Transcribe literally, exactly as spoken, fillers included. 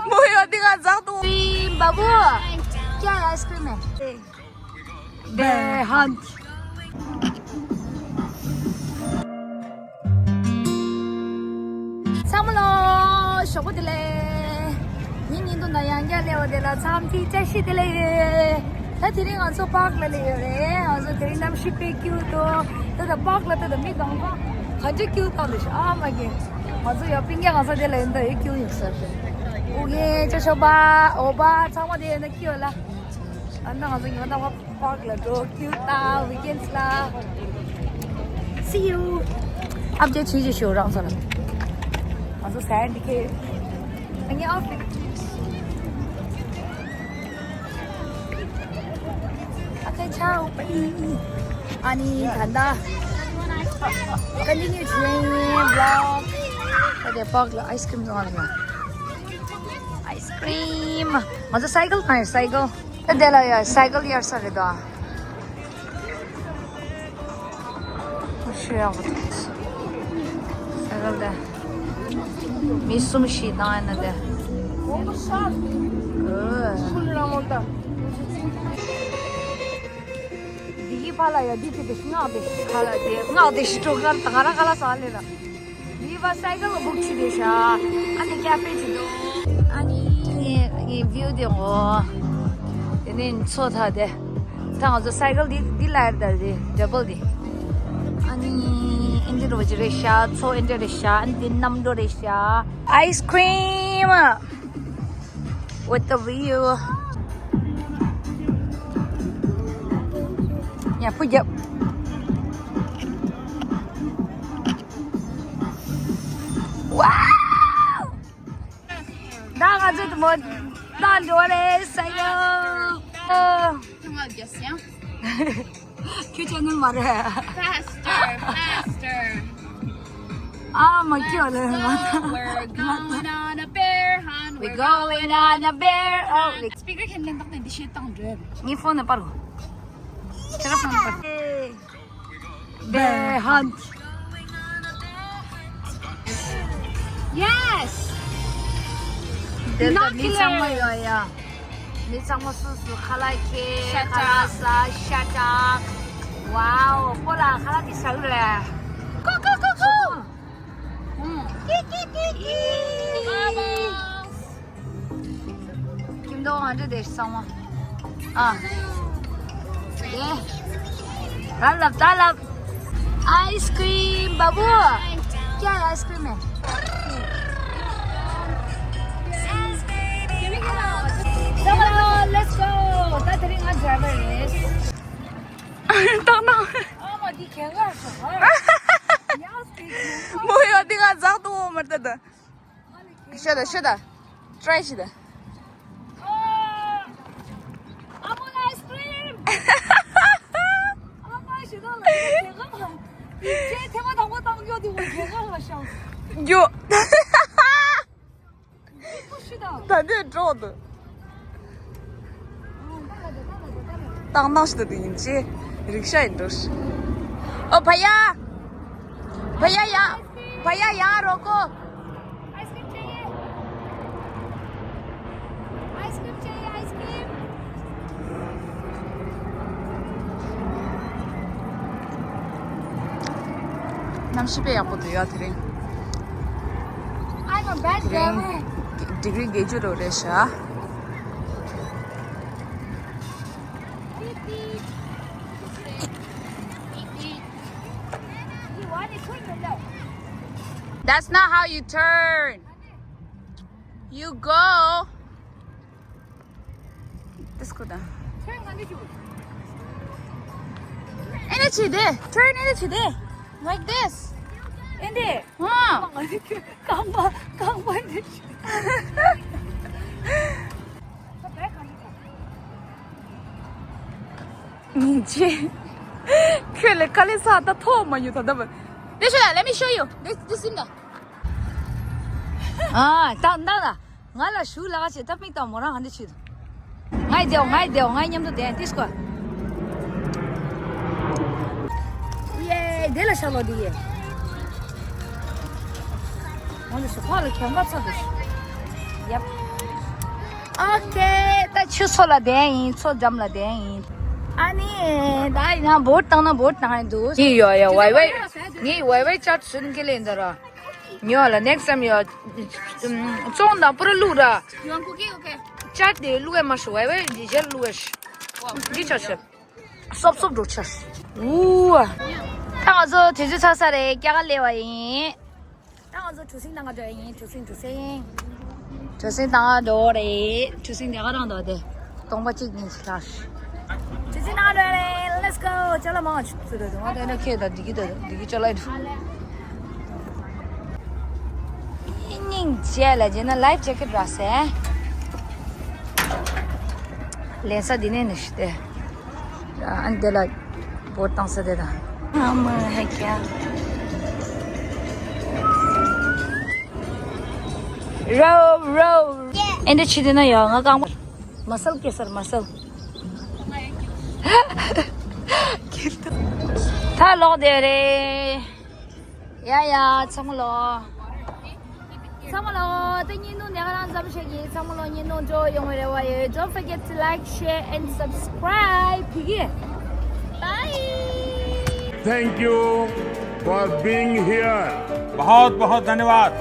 མོ་ཡོད་དེ་ག་འཛག་ཏུ། Cream, बाबू। क्या है आइसक्रीम में? बेहद। ཚང་མ་ལ་ཞོགས་པ་བདེ་ལེགས། ངའི་བརྙན་ཐུང་དང་ཡང་བསྐྱར་སླེབས་པ་དེ་ལ་འཚམས་འདྲི་བཀྲ་ཤིས་བདེ་ལེགས་ཡོད། ད་དེ་རིང་ང་ཚོ་པཱརྐ་ལ་སླེབས་ཡོད་རེད། ང་ཚོ་དེ་རིང་གནམ་གཤིས་དཔེ་སྐྱིད་པོ་འདུག་ད་ད་པཱརྐ་ལ་ད་ད་མི་གང་ག་ག་འདྲ་སྐྱིད་པོ་བཏང་འདུག་ཨ་མ་གི། ང་ཚོ་ཡང་སྤུན་ཀྱག་གང་ས་དེ་ལ་ཡིན་ད་ཡོད་སྐྱིད་པོ་ཡོད་ས་རེད། ཨོ་ཀེ། ཅོ་ཅོ་པ་ཨོ་པ་ཚང་མ་དེ་ཡོད་ན་སྐྱིད་པོ་ལ། ཨ་ན་ང་ཚོ་ཉི་མ་རྟག་པར་པཱརྐ་ལ་འགྲོ། སྐྱིད་པོ་ད་ཝི་ཀེན་ཌི་ལ། See you. ཨབ་ཌེ་ཊི་བྱེད་ཀྱི་ཞུ་རང་ཚོ་ལ། ང་ཚོ་ཟ་ཡ་འདི་གས། ཨ་ནི་ཨོ་ཕེ། ཨ་ཁེ་ཆའོ་པའི། ཨ་ནི་ད་ལྟ་continue to vlog. ད་དེ་པཱརྐ་ལ་ཨའི་སི་ཀྲིམ་བཙོང་བ་ལ། ཨའི་སི་ཀྲིམ། ང་ཚོ་སའི་ཀལ་ཁང་ཡོད། སའི་ཀལ། ཨ་དེ་ལ་ཡ་སའི་ཀལ་གཡར་ས་རེད་དོ། ཤི་ཡག་པོ་འདུག་སའི་ཀལ་དེ། མི་གསུམ་བཞི་བཏང་ཡ་ན་དེ། ཨོ། འདི་གི་ཕ་ལ་ཡ་འདི་དེ་དེ་སྔགས་དེ་ཁ་ལ་དེ་སྔགས་དེ་ཞི་ཀྲོ་གར་དང་ང་རང་ཁ་ལ་ས་ལེ་ལ། ལི་བ་སའི་ཀལ་བུག་བྱས་བསྡད་ཤག་ཨ་ནི་ཀ་ཕེ་བྱས་འདུག་ཨ་ནི་ངའི་བིའུ་དེ་འོ། དེ་ནས་མཚོ་ཐག་དེ། ད་ང་ཚོ་སའི་ཀལ་འདི་འདི་ལ་ཡར་དར་རེད། ཌབ་བལ་འདི། ཨ་ནི་ཨིན་ཇི་རུ་བ་ཅི་རེད་ཤག་མཚོ་ཨིན་ཇི་རེད་ཤག་ཨ་ནི་འདི་གནམ་གྲུ་རེད་ཤག་ཨའི་སི་ཀྲིམ། With the view. ཡ་ཕུ་རྒྱབ། Wow! ད་ང་ཚོ་དུ་མོ་ད་འགྲོ་རེད་སའི་ཀལ། ཁྱོད་ཅན་ནལ་མ་རེད། Faster, faster. ཨ་མ་ཁྱོད་ལ། We're going on a bear hunt. We're going on a bear. Oh, སྤི་ཀར་ཁྱེད་ལན་བཏང་ནས་འདི་བཤད་བཏང་འགྲོ། ངའི་ཕོན་ནས་པར་གོ། ཁྱེད་ཀ་ཕོན་ནས་པར། Bear hunt. Yes. དེ་ལ་མི་ཚང་མ་ཡོད་ཡ། མི་ཚང་མ་སུ་སུ་ཁ་ལག་ཁྱེར། ཤ་ཁ་ལག་ཟ། ཤ་ཅག Wow. པོ་ལ་ཁ་ལག་དེ་ཟ་གི་རེད། ཀོ་ཀོ་ཀོ་ཀོ། ཀི་ཀི་ཀི་ཀི། ཁྱིམ་ཐོག་ང་འདྲ་དེ་གསང་བ། ཨ། དེ། ད་ལབ་ད་ལབ། आइसक्रीम बाबू। क्या है आइसक्रीम में? Come on, let's go. ད་དེ་རིང་ང་ཌ་རའི་བར་རེད། ཏག་ཏག་ཨ་མ་འདི་གན་གར་སོང་ཨ། ཡང་སྟེ་གན་གར། མོ་ཡོད་འདི་ག་འཛག་ཏུ་འོང་མར་ད་ད། ཤོད་ད་ཤོད་ད། ཊྲའི་བྱེད་ད། ཨ་མོ་ལ་ཨའི་སི་ཀྲིམ། ཨ་མ་ཞེ་དྲག་ལ་ཡོད་གན་གར་ལ། ཅེ་ཐེངས་མ་དང་པོ་བཏང་ཡོད་དེ་འོ་གན་གར་ལ་ཤོག་འགྱོ། ད་འདི་འགྲོ་འདུག་ཏག་ཏག་ཞིག་ཏུ་ཡིན་ཅེ། རིག་ཤ་ཡིན་འགྲོ། ཨོ་ཕ་ཡ། ཕ་ཡ་ཡ། ཕ་ཡ་ཡ་རོ་ཀོ། आइसक्रीम चाहिए। आइसक्रीम चाहिए, आइसक्रीम। གནམ་གཤིས་དཔེ་ཡག་པོ་འདུག་ཡ་དེ་རིང་། I'm a bad driver. དེ་རིང་ཌིག་རི་བརྒྱད་ཅུ་རེད་ཤག That's not how you turn. You go. This go down. Energy there. Turn energy there. Like this. In there. ཨ། རྐང་པ་རྐང་པ་འདི། སྙིང་རྗེ། ཁྱོད་ལས་ཀ་ལས་ས་ད་ཐོག་མ་ཡོད་ད་ད་བ། This show, let me show you. This, this in the. ཨ། ད་ད་ད། ང་ལ་ཞུ་ལ་ཁ་ཆེ་ད་མིག་དང་མོ་རང་ག་འདྲ་བྱེད། ང་ཡི་དེའོ་ང་ཡི་དེའོ་ང་ཡི་མཉམ་དུ་དེ་ཏིས་ཀོ། ཡེ་དེ་ལ་ཤ་ལོ་དེ་ཡེ། ང་ལ་ཞུ་ཁ་ལ་གྱོང་ཁ་ཚ་དུ། ཡབ། ཨོ་ཁེ། ད་ཆུ་མཚོ་ལ་བསྡད་ཡིན། མཚོ་འགྲམ་ལ་བསྡད་ཡིན། ཨ་ནི་ད་ཡིན་ན་བོ་ཊི་བཏང་ན་བོ་ཊི་བཏང་ཡིན་འདུག་ངས་ཡོད་ཡ་ཝའི་ཝའི། ངས་ཝའི་ཝའི་ཅར་སུན་གི་ལེན་ད་ར། ཉོ་ལ་next time ཡོད། ཙོང་དང་པུ་ར་བླུག་ར། ཅར་དེ་བླུག་ཡ་མ་ཤི་ཝའི་ཝའི་འདི་ཅར་བླུག་ཡ་ཤི། འདི་ཆ་ཤི། སོབ་སོབ་འགྲོ་ཆ་ཤི། ཝུ། ད་ང་ཚོ་དུས་ཚོད་ཚར་ས་རེད། སྐྱ་ཀ་སླེབས་པ་ཡིན། ད་ང་ཚོ་གྲུ་གཟིངས་ནང་ག་འགྲོ་ཡ་ཡིན། གྲུ་གཟིངས་གྲུ་གཟིངས། གྲུ་གཟིངས་ནང་ག་འགྲོ་རེད། གྲུ་གཟིངས་དེ་ག་རང་འདུག་དེ། སྟོང་པ་གཅིག་གཉིས་ཤིག་ལྷག་ཤི། གྲུ་གཟིངས་ནང་ག་འགྲོ་ཡ་རེད། Let's go. ཅ་ལག་མང་ཆུ་ཚོད་རེད། ང་དེ་ན་ཁྱེད་དང་འགྲིག་གི་འདུག་འགྲིག་གི་ཅ་ལག་འགྲོ། སྙིང་རྗེ་ལ་རྗེས་ན་life jacket རག་སེ། ལེན་ས་འདི་ནས་ནི་ཤི་སྟེ། ཨ་འདི་ལ་བོ་ཊི་བཏང་ས་དེ་དང་། ཨ་མ་ཧེ་ཀྱ། རོ་རོ། ཨེ་འདི་ཕྱི་དེ་ན་ཡོད། ང་རྐང་པ། མ་སལ་ཀེ་སར་མ་སལ། ད་ལོག་དེ་རེད། ཡ་ཡ། ཚང་མ་ལོ། ཚང་མ་ལོ། ད་བརྙན་ཐུང་དེ་ག་རང་ཙམ་ཞིག་ཡིན། ཚང་མ་ལོ་བརྙན་ཐུང་སྤྲོ་ཡོང་བའི་རེ་བ་ཡོད། Don't forget to like, share and subscribe. ཕི་གི། Bye. Thank you for being here. बहुत बहुत धन्यवाद।